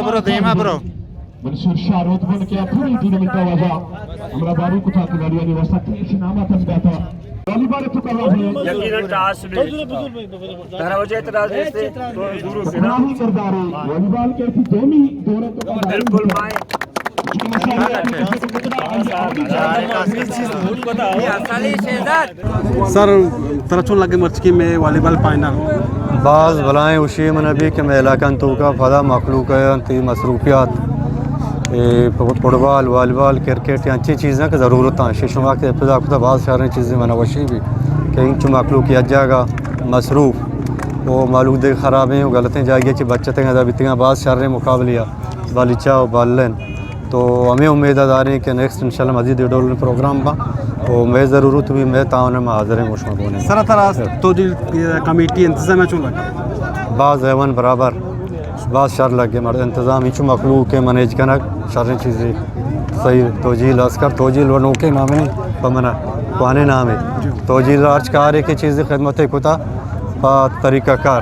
برو، دیما برو۔ منصور شاہ روت بن کے پوری ٹورنامنٹ کا واجہ ہمارا باری کتا کھلاڑیوں نے واسطہ کیش انعامات ہم داتا۔ والی بال تو کر رہا ہے۔ یقیناً ٹاس بھی۔ ترا وجہ اعتراض نیست، تو دور ہو گیا۔ اسلامی کردار ہے۔ والی بال کے ایسی دومی دورہ تو بالکل مائے۔ سر، ترا چون لگے مرچی کہ مئے والی بال فائنل؟ باز بلائیں خوشی من ابھی کہ مئے علاقہ توکا پدا مخلوق ہے انتی مصروفیات، اے، فٹ بال، والی بال، کرکٹ، انچی چیزاں کہ ضرورت ہیں۔ شما کہ ابتدا کتا باز شریں چیزیں من وشی بھی کہ انچو مخلوق یک جاگہ مصروف، و مخلوق دے خرابیں و غلطیں جاگہ چی بچتیں ادا بیتگاں، باز شریں مقابلہ بالیچہ و بالن۔ تو ہمیں امید داریں کہ نیکسٹ انشاءاللہ مزید ڈول پروگرام با۔ تو مئے ضرورت بھی، مئے تعاون ما حاضر ہیں، مشما بونے۔ سر، ترا توجیل کمیٹی انتظام چون لگا؟ باز ایوان برابر، باز شر لگے، مر انتظام ہیچو مخلوق کے منیج کنگ شریں چیزی۔ صحیح توجیل عسکر، توجیل و نوکے نام نہیں، پمنا پانے نام ہے۔ توجیل ہرچ کارے کے چیز خدمت کتا پا طریقہ کار۔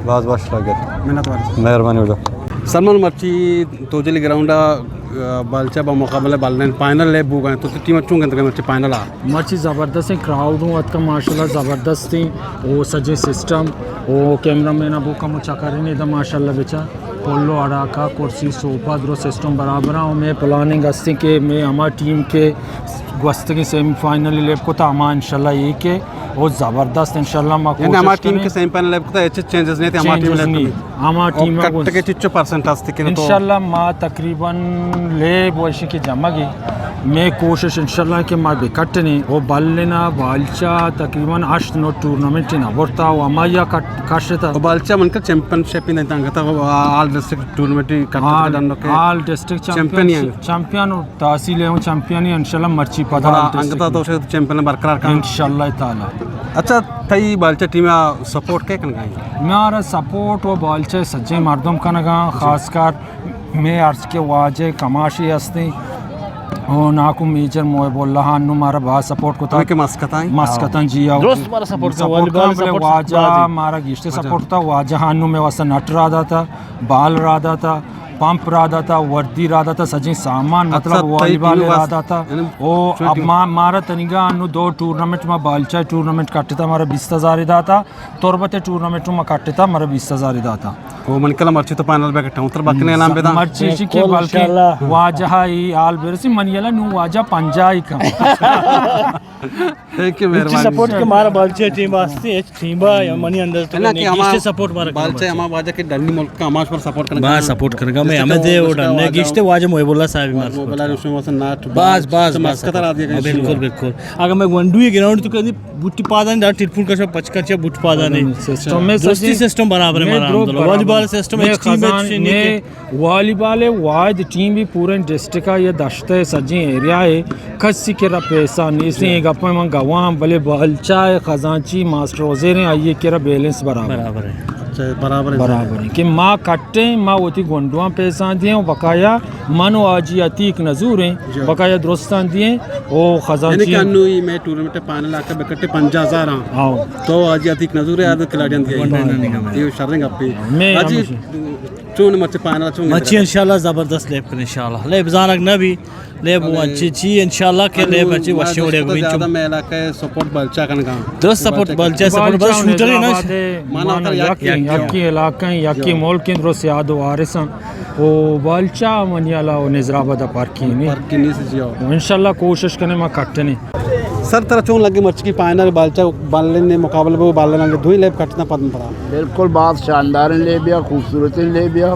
باز وش لگت۔ منت وار۔ مہربانی ہو جا۔ سلمان، مرچی توجیل گراؤنڈ، آ، بالچہ با مقابلہ بالن فائنل لیب بوگا، تو ٹیم چون گندگا مرچی فائنل آ؟ مرچی زبردستیں کراؤڈ ہوں اتکا ماشاءاللہ زبردستیں، او سجیں سسٹم، او کیمرہ مین ابو کم چکریں ادا ماشاءاللہ بچا پلو اڑاکا کرسی صوفہ درو سسٹم برابر ہیں، او میں پلاننگ ہستیں کہ میں ہما ٹیم کے گوستگیں سیمی فائنل لیب کتا ہما انشاءاللہ یہ کہ او زبردست انشاءاللہ ما یعنی ہما کوشش ٹیم کنیں۔ کہ سیمی فائنل لیب کتا، ہچ چینجز نہیں تھے، ہما ٹیم چینجز لیب نہیں۔ کتا۔ ہما اور ٹیم کٹ گوشت۔ کے چچو پرسنٹ ہستی کہ تو انشاءاللہ ما تقریباً لیب وشی کے جمع گے۔ میں کوشش انشاءاللہ کہ ما بکٹنے او بلنا بالچا تقریباً ہشت نو ٹورنامنٹ نہ برتا او ہما یا کٹ-، کشتا۔ او بالچا من کا چیمپئن شپ نہیں تانگتا، آل ڈسٹرکٹ ٹورنامنٹ کٹتا آل، ڈنڈو کے آل ڈسٹرکٹ چیمپئن چیمپئن ہی ہیں۔ چیمپئن تحصیل ء چیمپئن انشاءاللہ مرچی پدا بڑا انگتا تو سے چیمپئن برقرار کن۔ انشاءاللہ تعالی۔ اچھا، تئی بالچہ ٹیم ء سپورٹ کے کنگا ہیں؟ مارا سپورٹ و بالچہ سجیں مردم کنگا، خاص کر میں عرض کے واجہ کماشی ہستیں، او ناکو میجر محب اللہ انو مارا با سپورٹ کتا۔ ہمیں کہ مسکتاں؟ مسکتاں جی آؤ۔ درست مارا سپورٹ کا، سپورٹ والی کا بال بلے سپورٹ واجہ بازی۔ مارا گیشتے اچھا۔ سپورٹ تا، واجہ انو میں واسطہ نٹ را داتا، بال را داتا۔ پمپ را داتا، وردی را داتا، سجیں سامان، مطلب، اچھا، والی بال را داتا۔ یعنی او اب ما، مارا تنیگا انو دو ٹورنامنٹ، ما بالچا ٹورنامنٹ کٹتا، مارا بیست ہزار داتا، تربت ٹورنامنٹ ما کٹتا، مارا بیست ہزار داتا۔ او من کلا مرچی تو پانل بکٹا، اتر بکنے اعلان بدا۔ مرچی شی کے بلکہ واجہ ہی حال برسی، من یلا نو واجہ پنجاہی کم۔ تھینک یو، مہربانی۔ سپورٹ کے مارا بالچہ ٹیم واسطے ٹیم با یا منی اندر تو نہ کہ ہما سپورٹ مارا بالچہ ہما واجہ کہ ڈنی ملک کا ہماش پر سپورٹ کرنا۔ با سپورٹ کرگا میں ہمیں دے اور ڈن نے گیشتے واجہ محب اللہ صاحب مار سپورٹ۔ باز، باز، باز مسکت را دیا۔ بالکل، بالکل۔ اگر میں گونڈوی گراؤنڈ تو کدی بوٹی پادان ڈا ٹرپل کا شو پچ کر چا بوٹ پادان۔ سسٹم میں دوستی سسٹم برابر ہے مارا۔ والی بال سسٹم ایک ٹیم ہے۔ والی بال ء واحد ٹیم بھی پوریں ڈسٹرکٹ ء یا دشت ء سجیں ایریا ء کسی کرا پیسہ نیست۔ اے گپاں من گواہ آں، بلے بالچہ ء خزانچی ماسٹر وزیر ہیں، آئی ء کرا بیلنس برابر۔ برابر ہے۔ اچھا، برابر ہے۔ برابر ہیں کہ ما کٹیں، ما وتی گونڈواں پیسہ دیں و بقایا من و حاجی عتیق نزور ہیں، بقایا درستاں دیں و خزانچی۔ یعنی کہ انو ای میں ٹورنامنٹ پانل آکا بکٹے پنجاہ ہزار ہاں۔ تو حاجی عتیق نزور ہے، آدھو کھلاڑیاں دیں۔ یہ شرنگ اپی۔ میں حاجی چون مرچی پائنل چون؟ مرچی انشاءاللہ زبردست لیب کن انشاءاللہ۔ لیب زانگ نہ بی، لیب انچی چی انشاءاللہ کہ لیب انچی وشی وڑے گوین چون۔ میں علاقہ سپورٹ بلچا کنگا۔ درست سپورٹ بلچا، سپورٹ بل شوٹر نا۔ مانا یکی علاقہ، یکی ملک، درست یاد وارثاں۔ او بلچا منی علاوہ نظر آباد پارکی نہیں۔ پارکی نہیں سی جی۔ انشاءاللہ کوشش کنے ما کٹنے۔ سر، ترا چون لگے مرچی پائنل بالچا بالن نے مقابلہ بو، بالن کے دوئی لیب کٹنا پدن پدا؟ بالکل، باز شانداریں لیبیا، خوبصورتیں لیبیا۔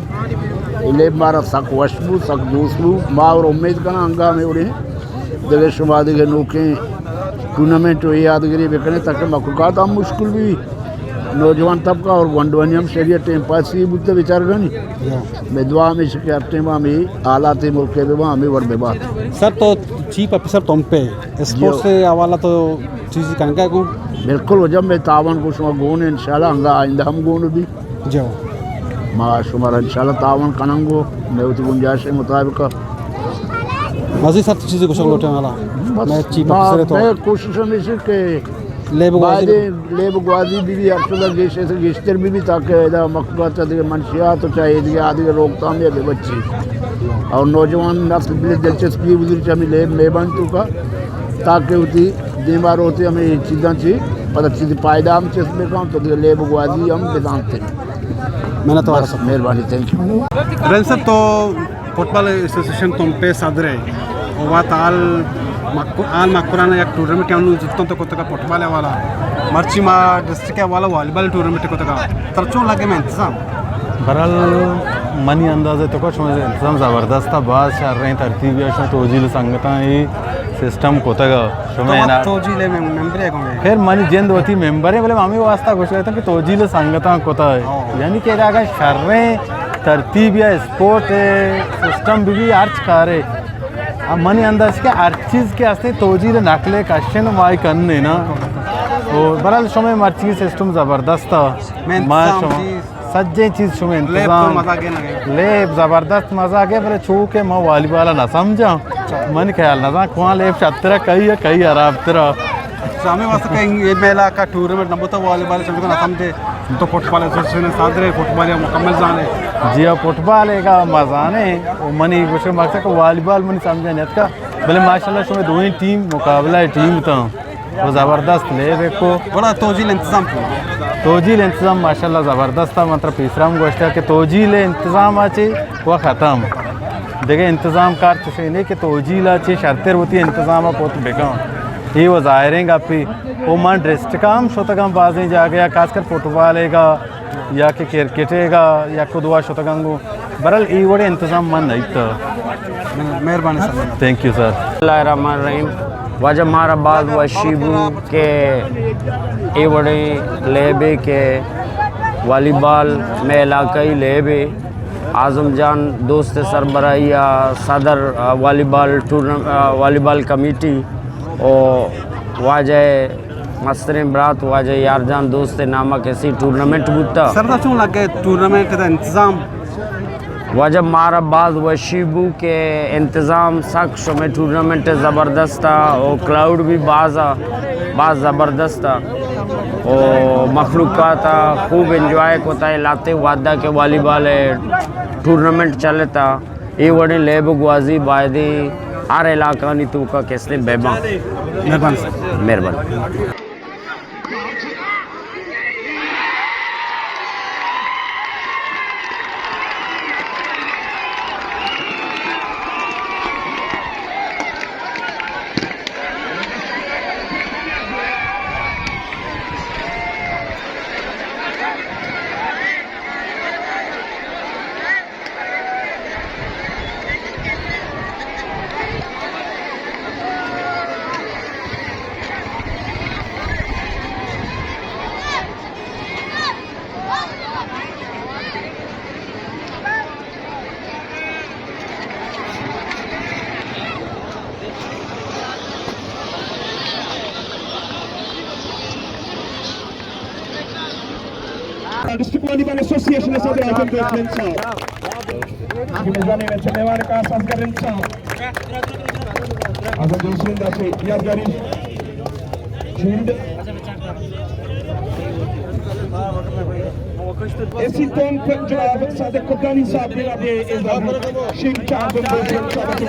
اے لیب مارا سک وش بو، سک دوست بو۔ ما اور امید کناں انگا ہمے وڑیں دگہ شما دگہ نوکیں ٹورنامنٹ و یادگری بکنے تاکہ مخلوقات ہم مشکل بی، نوجوان طبقہ اور گونڈوانی ہم شریعت ٹائم پاسی بوتا بیچارگانی۔ میں دعا ہمیش کہ ہر ٹائم ہمیں حالات ملک ببا، ہمیں وڑ ببا۔ سر تو چیف آفیسر تم پہ اسپورٹس سے حوالہ تو چیزی کنگا گوں؟ بالکل، وجہ میں تعاون کو شما گون انشاءاللہ انگا آئندہ ہم گون بھی۔ جو۔ ما شما را انشاءاللہ تعاون کننگو، میں وتی گنجائش مطابق۔ مزید سر چیزی گوشگ لوٹے والا۔ بس میں چیف آفیسر تو۔ میں کوشش ہمیش کہ لیب گوازی۔ باید لیب گوازی بہ بی، ہر چیز گیش، گیشتر بہ بی، تاکہ ادا مخلوقات چا دگہ منشیات و چاہے دگہ آ دگہ روکتام یا بہ بچی۔ اور نوجوان نسل بلے دلچسپی بزر چمی لیب میبان تو کا، تاکہ وتی دیما روتے ہمیں چیزاں چی پتہ چیز فائدہ ہم چست بکن تو دگہ لیب گوازی ہم بزانتے۔ منت وار بس، سر۔ مہربانی، تھینک یو۔ رحیم صاحب، تو فٹبال ایسوسیشن تمپ ءِ صدر ئے، و وت حال مک-، حال مکران ءَ یک ٹورنامنٹ انو زوتاں تو کتگ فٹبال ءِ حوالہ، مرچی ما ڈسٹرکٹ ءِ حوالہ والی بال ٹورنامنٹ کتگ۔ ترا چون لگے مئے انتظام؟ برحال منی اندازہ تو کا شما انتظام زبردست ءَ، باز شریں ترتیب یا شما توجیل سنگتاں اے سسٹم کتگ۔ تو شمئے وت نا-، توجیل ءِ مم-، ممبر ئے گوں۔ خیر، منی جند وتی ممبر ئے، بلے ہمے واسطہ گوشگ ءَ اتاں کہ توجیل سنگتاں کتگ۔ ہاں۔ یعنی کہ اگہ شریں ترتیب یا اسپورٹ ءِ سسٹم بہ بی ہرچ کارے، منی انداز کہ ہر چیز کہ ہستیں توجیل نقل ءِ کشن مائی کننے نا۔ او برحال شمئے مرچی سسٹم زبردست ءَ۔ ما انتظام شما چیز۔ سجیں چیز شمئے لیب تو انتظام۔ مزہ گے نہ گے؟ لیب زبردست مزہ گے، بلے چو کہ ما والی بال ءَ نہ سمجھاں۔ اچھا۔ من خیال نہ زان کواں لیب شترا کئی ءَ کئی حراب ترا۔ اچھا، ہمیں واسطہ کہیں اے میلہ کا ٹورنامنٹ نہ بوتا والی بال چلتا نہ سمجھے۔ تو فٹبال ایسوسیشن ءِ صدر ئے، فٹبال ءَ مکمل زانے۔ جی ہاں، فٹبال ءَ کا ما زانے۔ او منی گوشے مقصد کہ والی بال منی سمجھا نیتکا۔ بلے ماشاءاللہ شمئے دوئیں ٹیم مقابلہ ٹیم تاں۔ و زبردست لیب ءَ کو۔ گڑا توجیل انتظام کو؟ توجیل انتظام ماشاءاللہ زبردست ءَ، من ترا پیسرا ہم گوشتہ کہ توجیل انتظام ءَ چہ و ختم۔ دگہ انتظام کار چشیں نے کہ توجیل ءَ چہ شرتر وتی انتظام ءَ کت بکن۔ اے و ظاہریں گپے۔ او من ڈسٹرکٹ ءَ ہم شتگاں بازیں جاگہ ءَ، خاص کر فٹبال ءِ گا یا کہ کرکٹ ءِ گا یک و دو ءَ شتگاں گوں۔ برحال اے وڑیں انتظام من نہ دیتا۔ مہربانی سر۔ Thank you sir. بسم اللہ الرحمن الرحیم۔ واجہ مارا باز وشی بو کہ اے وڑیں لیبے کہ والی بال مئے علاقائی لیبے، اعظم جان دوست سربراہی ءَ صدر، آ، والی بال ٹورنا-، آ، والی بال کمیٹی و واجہ مستریں برات واجہ یار جان دوست ءِ نام ءَ کسی ٹورنامنٹ بوتا۔ سر، ترا چون لگے ٹورنامنٹ ءِ انتظام؟ واجہ مارا باز وشی بو کہ انتظام سک شمئے ٹورنامنٹ زبردست ءَ و کراؤڈ بھی باز ءَ، باز زبردست ءَ و مخلوقات ءَ خوب انجوائے کتا۔ اے لہتے وھد ءَ کہ والی بال ءِ ٹورنامنٹ چلتا، اے وڑیں لیب و گوازی بایدیں ہر علاقہانی توکا کستیں بہ باں۔ مہربانی سر۔ مہربانی۔ ڈسٹرکٹ والی بال ایسوسی ایشن ءِ صدر اعظم دوست رند صاحب۔ جی، میزبانی میں چلنے والے خاص اصغر رند صاحب۔ اصغر دوست رند سے یادگاری شیلڈ۔ ایسی تمپ جناب صادق قبانی صاحب بنا دے اعزاز شیلڈ چار بندے سے صادق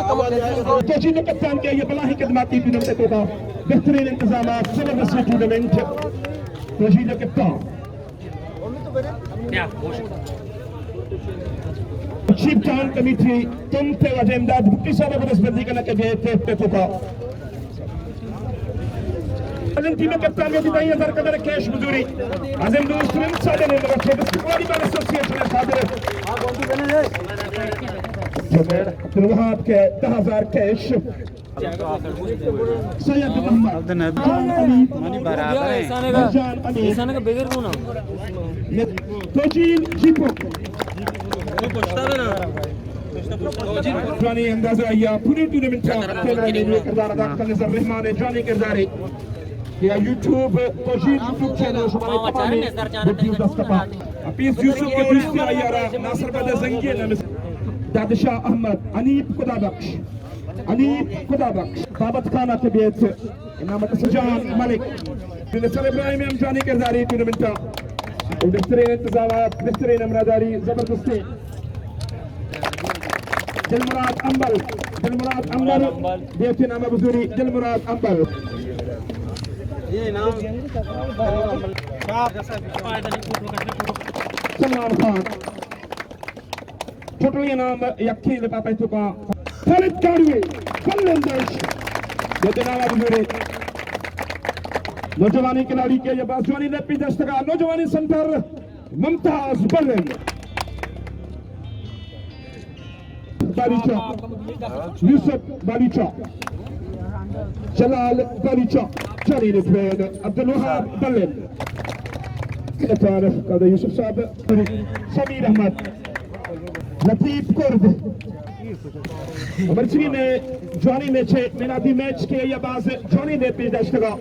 قبانی۔ توجیل کپتان کے یہ بلاہیں خدماتی ٹورنامنٹ ءِ توکا بہترین انتظامات، زبردست ٹورنامنٹ۔ توجیل کپتان۔ شیپ ٹاؤن کمیٹی تمپ ءِ واجہ امداد بھٹی صاحب ءَ دستبندی کنگ ءَ گیت ءِ توکا۔ ٹیم ءِ کپتان ءَ دہ ہزار قدر کیش مزوری۔ عظیم دوست رند صاحب نے لگا کہ ڈسٹرکٹ والی بال ایسوسی ایشن ءِ صدر عبدالوہاب کے دہ ہزار کیش۔ سید محمد۔ عبدالنبی جان علی۔ منی برابر ایں۔ جان علی۔ توجیل جیپو۔ جوانی اندازہ یا پوری ٹورنامنٹ ءَ پہلا نیمے کردار ادا کتگ نظر رحمان ءِ جوانی کردارے۔ یا یوٹیوب، توجیل یوٹیوب چینل شمارے تمامیں ویڈیو دست کپا۔ حفیظ یوسف کے دوستی آئی آرا ناصر بادہ زنگی نمس۔ دادشاہ احمد، حنیف خدا بخش۔ حنیف خدا بخش، بابت خان ءَ کہ بیت، انعام سجان ملک، نصر ابراہیم ہم جوانیں کردارے ٹورنامنٹ ءَ، بہترین انتظامات، بہترین ہمراہداری، زبردستیں۔ دلمراد امبل، دلمراد امبل، بیت انعام بزوری، دلمراد امبل۔ سلمان خان۔ چھٹوئی انعام یکیں لفافہ توکا خالد گاڑوی، بلندش۔ یہ دنانا بزوری۔ نوجوانیں کھلاڑی کہ یہ باز جوانیں لیب پیش داشتگا، نوجوانیں سنٹر ممتاز بلند۔ بالیچا، یوسف بالیچا، جلال بالیچا، جانی ریفرین، عبدالوہاب بلند۔ طرف کردہ یوسف صاحب، سمیر احمد، لطیف کرد۔ مرچی نے جوانی match, man of the match کہ یہ باز جوانی نے پیش داشتگا۔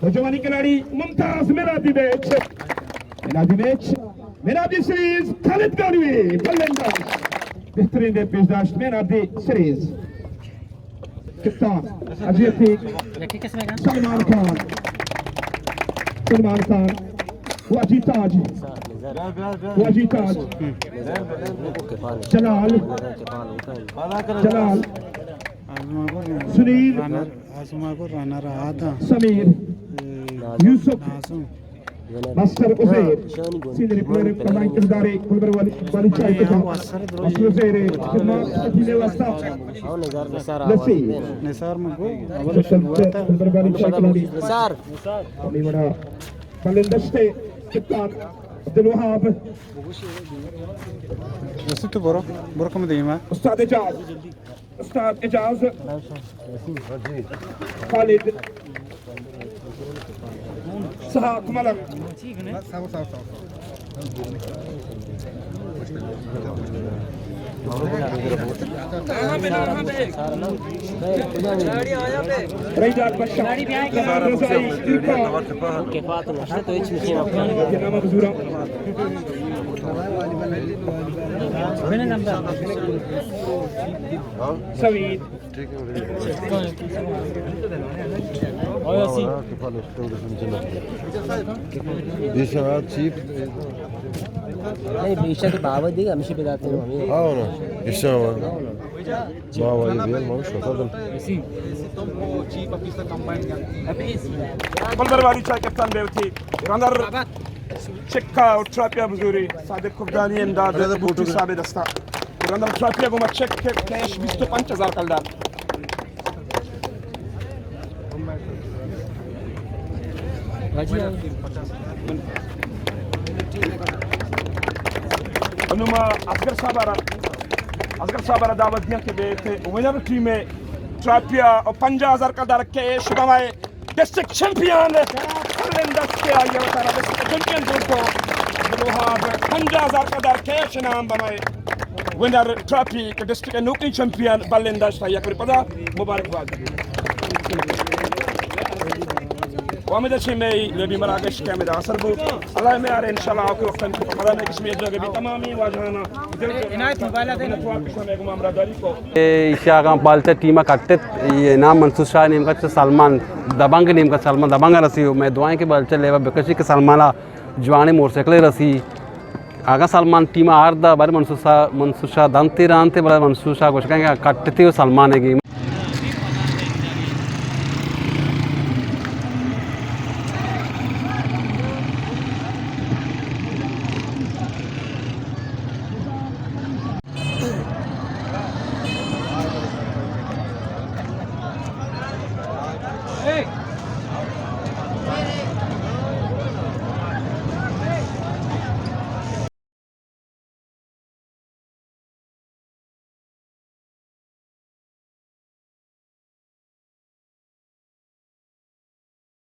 نوجوانی کھلاڑی Mumtaz, man of the match. Man of the match, man of the series, Khalid گانوی، بلندش۔ بہترین نے پیش داشت، مین آف دی سیریز۔ کپتان، اجیتی، سلمان خان، سلمان خان، واجی تاج، واجی تاج، جلال، جلال، سنیل، سمیر، یوسف، ماسٹر عزیر، سینئر پلیئر، کمائن کردارے، کلبر والی، والی چائے کتا۔ ماسٹر عزیر، خدمات، سفینے واسطہ۔ نصیر۔ نثار من گو، اول شروعات۔ کلبر والی چائے کتا۔ نثار۔ ہمیں بڑا بلندشتے، کپتان عبدالوہاب۔ رسید تو برو، برو کم دیما۔ استاد اعجاز۔ استاد اعجاز، خالد، اسحاق ملک۔ رئیس ڈاکٹر بشار، رضائی، عرفان۔ جناب حضور۔ سوید۔ یہ شاید چیپ۔ نہیں، پیشہ تو باوت دیگه، ہمیشه پہ داتے ہیں ہمیں۔ ہاں نا، ایشاں۔ واہ واہ، یہ بیل مانوش کتا دل۔ کلبر والی چائے کپتان بیوتی۔ رنر چکا اور ٹراپیا بزوری۔ صادق کبدانی امداد بھٹو صاحب دستا۔ رنر ٹراپیا گوما چک کیش بیست و پنچ ہزار کلدار۔ انوں ما اصغر صاحب ءَ را، اصغر صاحب ءَ را دعوت دیاں کہ بیت ونر ٹیم ءِ ٹرافی ءَ پنجاہ ہزار کلدار کیش بوائے۔ ڈسٹرکٹ چیمپئن بلندشت کہ آئی ءَ وتارا ڈسٹرکٹ چیمپئن جوڑ کو، عبدالوہاب پنجاہ ہزار کلدار کیش انعام بوائے۔ ونر ٹرافی کہ ڈسٹرکٹ نوکیں چیمپئن بلندشت آئی ءَ کر پدا مبارکباد۔ و ہمدا چہ مئے لیبی مراگش کہ ہمدا آسر بو۔ اللہ مئے آرے انشاءاللہ آخر وقت ہم پدا مئے کشمیر جگہ بھی تمامی واجہانا۔ عنایت موبائل دے۔ ایشی اگاں بالچہ ٹیم ءَ کٹت، یہ انعام منصور شاہ نیمگا چہ سلمان دبنگ، نیمگا سلمان دبنگ ءَ رسی۔ مئے دعائیں کہ بالچہ لیبا بکشی کہ سلمان ءَ جوانیں موٹر سائیکل رسی۔ اگاں سلمان ٹیم ءَ ہار دا، بلے منصور شاہ، منصور شاہ دنتے رانتے، بلے منصور شاہ گوشگا کہ کٹتے و سلمان ءِ گیم۔